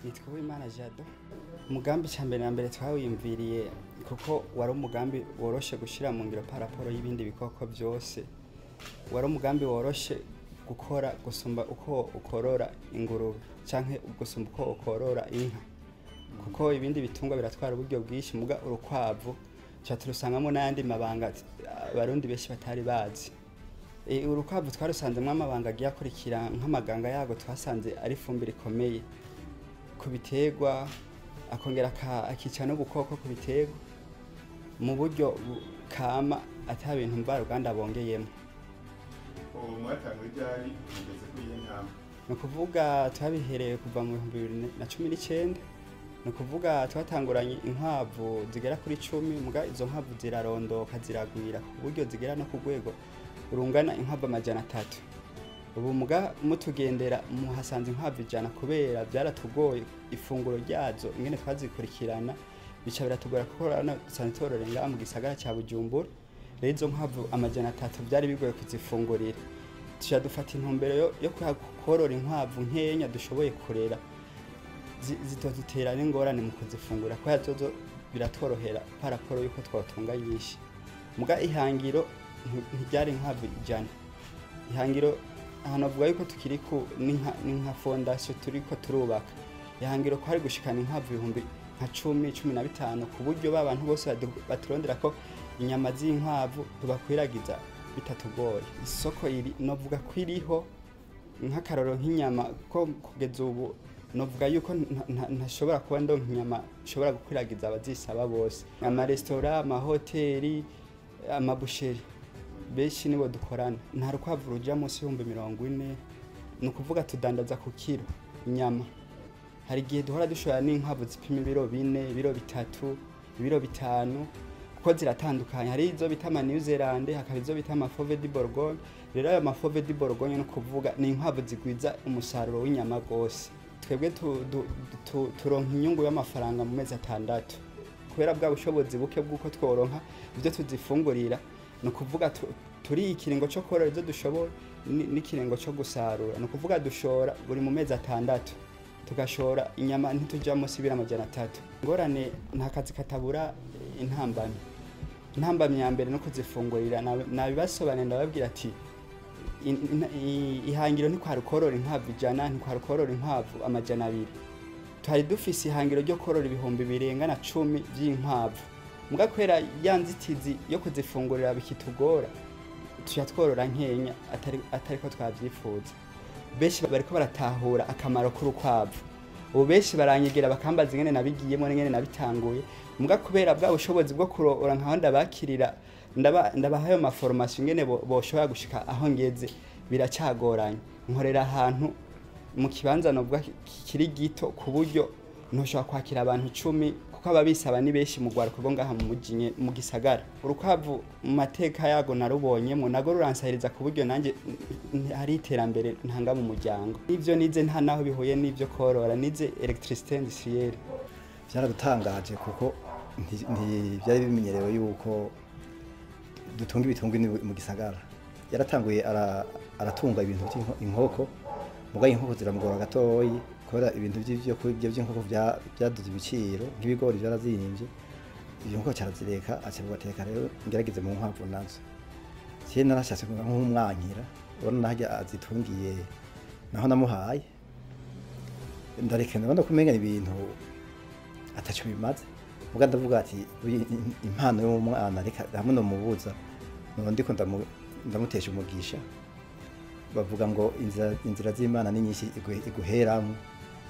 Nitwa Uwimana Jado. Umugambi cya mbere na mbere twawiyumviriye kuko wari umugambi woroshe gushyira mu ngiro par rapport y'ibindi bikoko byose. Wari umugambi woroshe gukora gusumba uko ukorora ingurube canke gusumba uko ukorora inka, kuko ibindi bitungwa biratwara uburyo bwinshi, muga urukwavu ca turusangamo n'ayandi mabanga abarundi benshi batari bazi. Urukwavu twarusanzemwo amabanga agiye akurikira, nk'amaganga yago twasanze ari ifumbire ikomeye ku biterwa, akongera akica n'ubukoko ku biterwa mu buryo kama ata bintu mvaruganda bongeyemo. Ubu mwatanguye ryari, mugeze kuri iyi ntambwe? Ni ukuvuga twabihereye kuva mu 2019. Ni ukuvuga twatanguranye inkwavu zigera kuri 10, muga izo nkwavu zirarondoka ziragwira ku buryo zigera no ku rwego rungana inkwavu 300. Ubu muga mutugendera muhasanze inkwavu 100, kubera byaratugoye ifunguro ryazo ingene twazikurikirana bica biratugora, kuko dusanzwe twororera ngaha mu gisagara ca Bujumbura. Rero izo nkwavu 300 byari bigoye kuzifungurira, tuca dufata intumbero yo korora inkwavu nkenya dushoboye kurera zitodutera n'ingorane mu kuzifungura, kubera zozo biratworohera par rapport yuko twotunga nyinshi. Muga ihangiro ntiryari inkwavu 100. Ihangiro ahantu bavuga yuko tukiri ku ni nka fondation turiko turubaka. Ihangiro ko hari gushikana inkwavu ibihumbi nka 10, 15, ku buryo ba bantu bose baturondera ko inyama z'inkwavu tubakwiragiza bitatugoye. Isoko iri novuga ko iriho, nk'akarorero nk'inyama, ko kugeza ubu novuga yuko ntashobora kuba ndonka inyama nshobora gukwiragiza abazisaba bose. Amaresitora, amahoteli, amaboucheries, benshi nibo dukorana. Nta rukwavu ruja munsi y'ibihumbi 40. Ni ukuvuga tudandaza ku kiro inyama. Hari igihe duhora dushora n'inkwavu zipima ibiro 4, ibiro 3, ibiro 5, kuko ziratandukanye. Hari izo bita ama New Zealand, hakaba izo bita ama Fauve de Bourgogne. Rero ayo ma Fauve de Bourgogne no kuvuga ni inkwavu zigwiza umusaruro w'inyama gose. Twebwe turonka inyungu y'amafaranga mu mezi 6, kubera bwa bushobozi buke bw'uko tworonka ibyo tuzifungurira. Ni ukuvuga turi ikiringo cyo korora ibyo dushoboye n'ikiringo cyo gusarura. Ni ukuvuga dushora buri mu mezi 6, tugashora inyama ntituja munsi y'ibiro 300. Ingorane, nta kazi katabura intambamyi. Intambamyi ya mbere no kuzifungurira. Nabibasobanuye, ndababwira ati ihangiro ntikwari korora inkwavu 100, ntikwari korora inkwavu 200. Twari dufise ihangiro ryo korora ibihumbi birengana 10 vy'inkwavu, muga kubera ya nzitizi yo kuzifungurira bikitugora, tuja tworora nkenya atari ko twavyifuza. Benshi bariko baratahura akamaro k'urukwavu. Ubu benshi baranyegera bakambaza ingene nabigiyemo n'ingene nabitanguye, muga kubera bwa bushobozi bwo kurora nkaho ndabakirira, ndabaha ayo maformation ingene boshobora gushika aho ngeze, biracagoranye. Nkorera ahantu mu kibanza novuga kiri gito, ku buryo ntushobora kwakira abantu 10, kuko ababisaba ni benshi mu rwaruka rwo ngaha mu muji mu gisagara. Urukwavu mu mateka yago narubonyemo, nago ruransahiriza ku buryo nanjye hari iterambere ntanga mu muryango. Ivyo nize nta naho bihuye n'ivyo korora. Nize électricité industrielle. Byaradutangaje kuko ntibyari bimenyerewe yuko dutunga ibitungwa mu gisagara. Yaratanguye aratunga ibintu by'inkoko, mugabo inkoko ziramugora gatoyi kubera ibintu by'ibyo kurya by'inkoko byaduze ibiciro, nk'ibigori byarazimbye. Iyo nkoko carazireka, aca ateka rero ngerageze mu nkwavu nazo. Je narashatse nk'umwankira, ubona narya azitungiye naho namuhaye, ndareka, ndabona kumenya ibintu ataco bimaze. Muga ndavuga ati impano y'umwana reka hamwe no mubuza no ndiko ndamutesha umugisha. Bavuga ngo inzira z'Imana ni nyinshi iguheramo.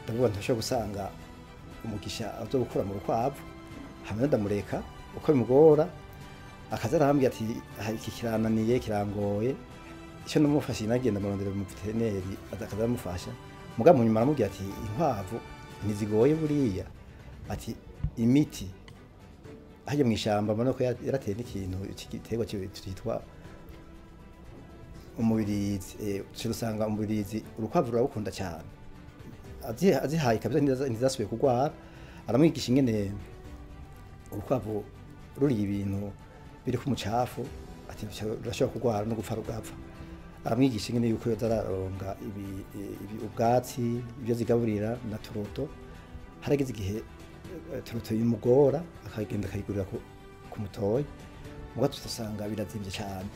Ndavuga ntashobora gusanga umugisha azogukura mu rukwavu, hamwe ndamureka uko bimugora, akaza arambwira ati iki kirananiye, kirangoye. Icyo namufashije, nagenda murondera mu vétérinaire, akaza aramufasha. Mugabo mu nyuma aramubwira ati inkwavu ntizigoye buriya, ati imiti hajya mu ishyamba mbona ko yarateye n'ikintu cy'igiterwa cyitwa umubirizi. Usanga umubirizi urukwavu rurawukunda cyane. Azihaye kabisa ntizasubiye kurwara. Aramwigisha ingene urukwavu ruriye ibintu biriko umucafu, ati rurashobora kurwara no gupfa rugapfa. Aramwigisha ingene yuko yoza araronga ubwatsi, ibyo zigaburira na turuto. Harageze igihe turuto yimugora akagenda akayigurira ku mutoyi, muga tutasanga birazimvye cyane.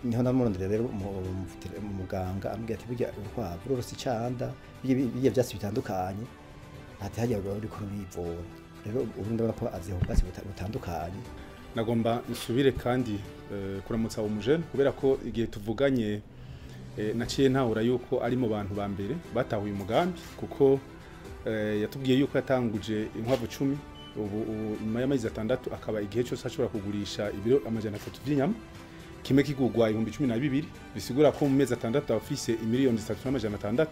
Niho namurondera rero muganga ambwira ati burya urukwavu rurose icanda biye byatsi bitandukanye, ati hajya ruri kurivura. Rero ubu ndabona ko aziho ubwatsi butandukanye. Nagomba nsubire kandi kuramutsa umujene, kubera ko igihe tuvuganye naciye ntahura yuko ari mu bantu ba mbere batahuye umugambi, kuko yatubwiye yuko yatanguje inkwavu 10, ubu nyuma y'amezi 6 akaba igihe cyose ashobora kugurisha ibiro 300 by'inyama, kimwe kigugwa 12,000, bisigura ko mu mezi 6 afise imiliyoni 3,600,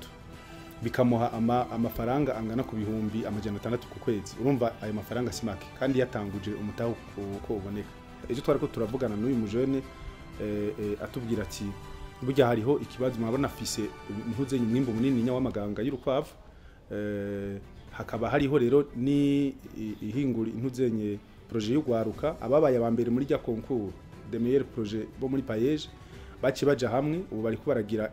bikamuha amafaranga angana ku 600,000 ku kwezi. Urumva ayo mafaranga si make, kandi yatanguje umutaho uko uboneka. Ejo twariko turavugana n'uyu mujene atubwira ati burya hariho ikibazo, murabona afise impuze umwimbu munini nya w'amaganga y'urukwavu, hakaba hariho rero ni ihingura intuzenye projet y'ugwaruka ababaye abambere muri rya concours de meilleur projet bo muri PAEEJ baci baja hamwe, ubu bariko baragira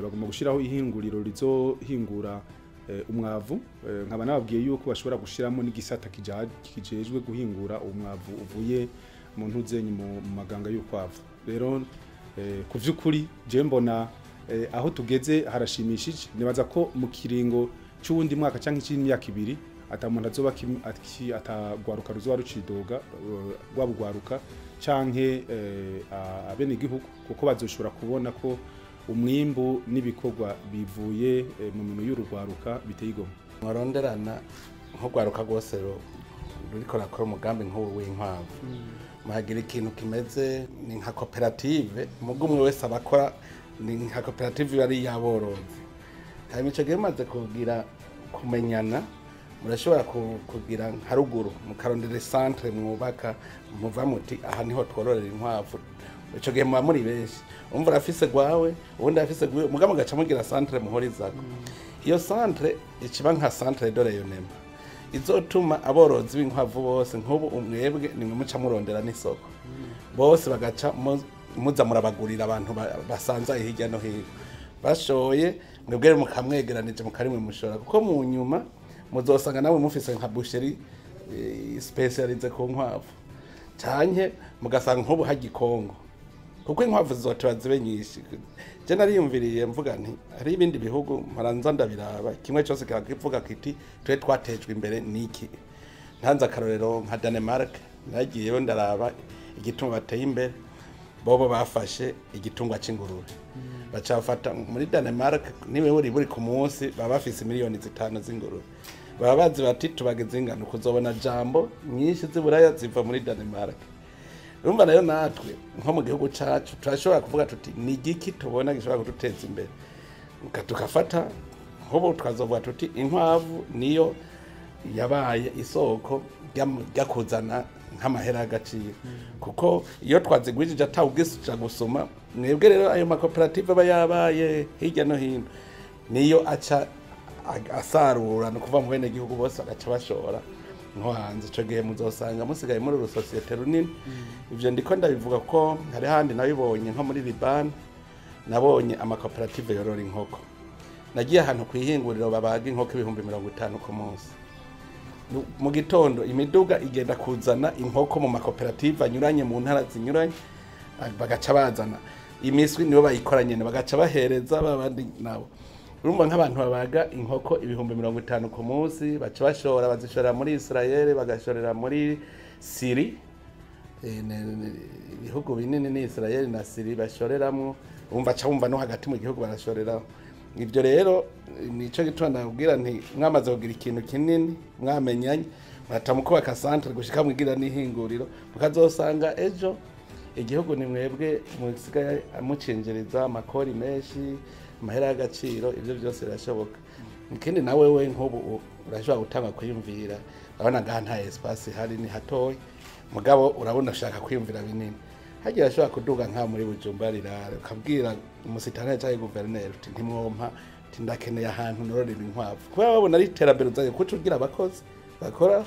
bagomba gushiraho ihinguriro rizohingura umwavu. Nkaba nababwiye yuko bashobora gushiramo n'igisata kijejwe guhingura umwavu uvuye mu ntuzenye mu maganga y'urukwavu. Rero ku vy'ukuri je mbona aho tugeze harashimishije. Nibaza ko mu kiringo c'uwundi mwaka canke c'imyaka 2 ata muntu azoba atagwaruka ruzoba rucidoga rwabugwaruka canke abene gihugu, kuko bazoshobora kubona ko umwimbu n'ibikorwa bivuye mu minwe y'urugwaruka biteye igomwe. Mwaronderana nk'urwaruka rwose ruriko rakora umugambi nk'uwo w'inkwavu, muhagira ikintu kimeze ni nka koperative, mugo umwe wese abakora ni nka koperative yari yaborozi. Hanyuma ico gihe mumaze kugira kumenyana, murashobora kugira nka ruguru mukarondera centre mwubaka, muva muti aha niho twororera inkwavu. Ico gihe muba muri benshi, umva urafise gwawe uwundi afise gwiwe, muga mugaca mugira centre muhorizako. Iyo centre ikiba nka centre de rayonnement izotuma aborozi b'inkwavu bose nk'ubu umwebwe nimwe muca murondera n'isoko, bose bagaca muza murabagurira abantu basanzaye hirya no hino bashoye, mwebwe mukamwegeranije mukarimwe mushora, kuko mu nyuma muzosanga nawe mufise nka boucherie spécialisée ku nkwavu, canke mugasanga nk'ubu hagikongo, kuko inkwavu zizoteba zibe nyinshi. Je nariyumviriye mvuga nti hari ibindi bihugu mparanza ndabiraba, kimwe cyose kirakivuga kiti twe twatejwe imbere niki. Ntanze akarorero nka Denmark, nagiyeyo ndaraba igituma bateye imbere, bobo bafashe igitungwa c'ingurube bacafata muri Denmark, niwe uri buri ku munsi baba bafise miliyoni 5 z'ingurube. Baba bazi bati tubageze ingano kuzobona jambo nyinshi z'iburaya ziva muri Denmark. Urumva nayo natwe nko mu gihugu cacu turashobora kuvuga tuti ni igiki tubona gishobora kuduteza imbere, tukafata nk'ubu tukazovuga tuti inkwavu niyo yabaye isoko rya kuzana nk'amahera y'agaciro, kuko iyo twazigwijije atawugisuja gusoma. Mwebwe rero ayo makoperative aba yabaye hirya no hino niyo aca asarura, no kuva mu bene gihugu bose bagaca bashora nko hanze. Ico gihe muzosanga musigaye muri rusosiyete runini. Ivyo ndiko ndabivuga ko hari handi nabibonye nko muri Liban, nabonye amakoperative yorora inkoko. Nagiye ahantu kwihinguriro babaga inkoko 50,000 ku munsi. Mu gitondo imiduga igenda kuzana inkoko mu makoperative anyuranye mu ntara zinyuranye, bagaca bazana imiswi nibo bayikora nyene, bagaca bahereza babandi nabo. Urumva nk'abantu babaga inkoko 50,000 ku munsi, baca bashora, bazishora muri Israel, bagashorera muri Syrie. Ibihugu binini ni Israel na Syrie bashoreramwo, umva ca wumva no hagati mu gihugu barashorera. Ibyo rero nico gituma ndabwira nti mwamaze kugira ikintu kinini mwamenyanye, muratamuka centre gushika mwigira n'ihinguriro, mukazosanga ejo igihugu ni mwebwe musigaye mucinjiriza amakori menshi, amahera y'agaciro, ibyo byose birashoboka. Ikindi nawe we nk'ubu urashobora gutanga kwiyumvira, urabona ngaha nta espace ihari ni hatoya, mugabo urabona ushaka kwiyumvira binini. Hagiye ashobora kuduga nka muri Bujumbura rirare, ukabwira umusitanteri cyangwa guverineri uti ntimwompa, uti ndakeneye ahantu nororera inkwavu, kubera babona ari iterambere uzaye kuca ugira abakozi bakora,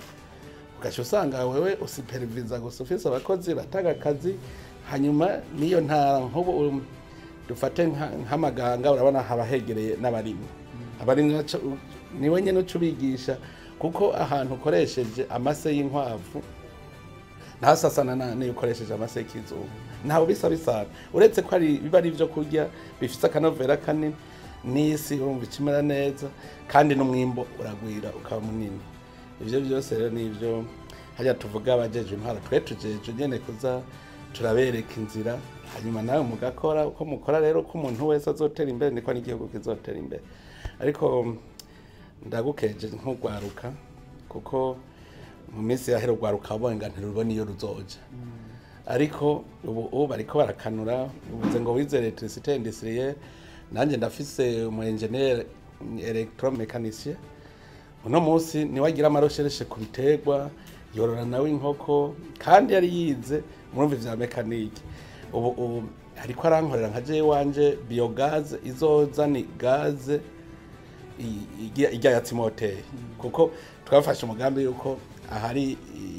ugaca usanga wewe usupervisa gusa ufise abakozi batanga akazi. Hanyuma niyo ntara nk'ubu dufate nk'amaganga, urabona haba hegereye n'abarimyi, abarimyi Niwe nyene uca ubigisha, kuko ahantu ukoresheje amase y'inkwavu ntasasana n'iyo ukoresheje amase y'ikizungu, ntawe bisa bisana, uretse ko ari biba ari ibyo kurya bifite akanovera kanini n'isi urumva ikimera neza, kandi n'umwimbo uragwira ukaba munini. Ibyo byose rero ni ibyo hajya tuvuga abajeje intwaro, twe tujeje nyene kuza turabereka inzira, hanyuma nawe mugakora uko mukora. Rero ko umuntu wese azotera imbere niko n'igihugu kizotera imbere. Ariko ndagukeje nk'urwaruka, kuko mu minsi yahera urwaruka wabonga ntirubona iyo ruzoja, ariko ubu bariko barakanura. Ubuze ngo wize électricité industrielle, nanjye ndafise umu ingénieur électromécanicien, uno munsi niwe agira ama recherches ku biterwa, yorora nawe inkoko, kandi yari yize murumva ivya mécanique. Ubu ariko arankorera nka jewe wanje biogaz izoza ni gaze ijya yatsa imoteri, kuko twafashe umugambi yuko ahari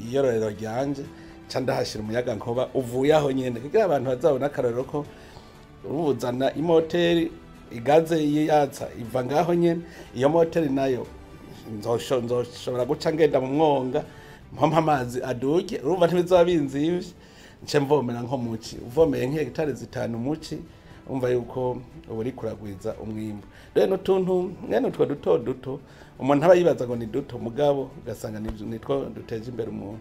iyororero ryanje ca ndahashira umuyaga nkuba uvuye aho nyene, kugira abantu bazabona akarorero ko uruzana imoteri igaze yatsa iva ngaho nyene. Iyo moteri nayo nzoshobora guca ngenda mu mwonga mpampa amazi aduge, urumva ntibizoba binzimvye, nce mvomera nko muci, uvomeye nk'hegitari 5 muci, umva yuko uba uri kuragwiza umwimbu. Rero n'utuntu mwene utwo duto duto umuntu aba yibaza ngo ni duto, mugabo ugasanga nitwo duteje imbere umuntu.